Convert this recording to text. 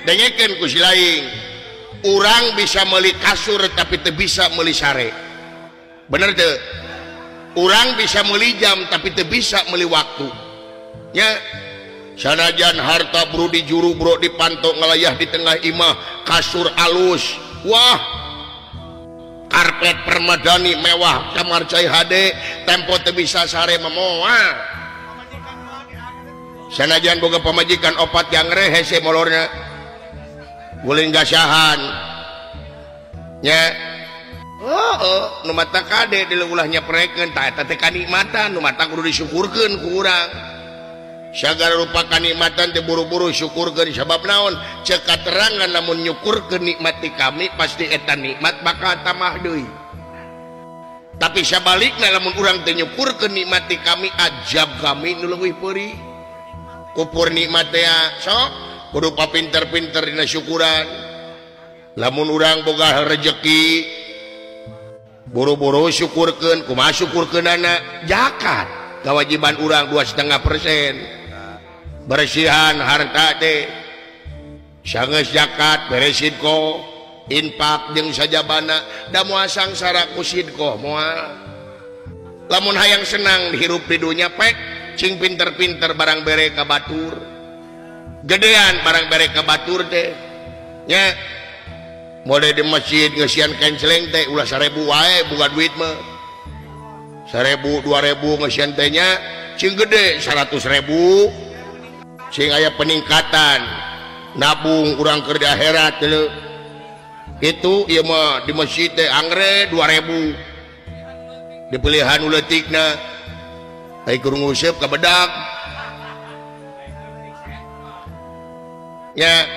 Dengekeun ku si lain. Urang bisa meuli kasur tapi teu bisa meuli sare. Bener teu? Urang bisa meuli jam tapi teu bisa meuli waktu. Nya sanajan harta bro di juru bro dipantok ngalayah di tengah imah kasur alus. Wah, karpet permadani mewah kamar cai hade tempo teu bisa sare memoal. Sanajan boga pamajikan opat yang hese molorna. Guling gasahan nya oh nu mata kade di ulah nyeprekeun tah eta teh kanikmatan nu mata kudu disyukurkeun ku urang sagala rupa kanikmatan teh buru-buru syukurkeun sabab naon ceuk katerangan lamun nyukurkeun nikmat ti kami pasti eta nikmat bakal tambah deui tapi sabalikna lamun urang teh nyukurkeun nikmat ti kami ajab kami nu leuwih peurih kupur nikmat teh sok kudu pinter-pinter dina syukuran lamun urang boga rejeki buru-buru syukurkeun kumaha syukurkeunana zakat kewajiban urang 2,5% bersihan harta teh sanggeus zakat beres sidqoh infak jeung sajabana da moal sangsara ku sidqoh moal lamun hayang senang hirup di dunya pek cing pinter-pinter barang bere ka batur gedean barang bere ka batur teh nya mode di masjid ngeusian kenceleng teh ulah 1000 wae boga duit mah 1000 2000 ngeusian teh nya cing gede 100.000 cing aya peningkatan nabung urang keur di akhirat teh kitu ieu mah di masjid teh angre 2000 dipilihan uletikna ai kur nguseup ka bedak ya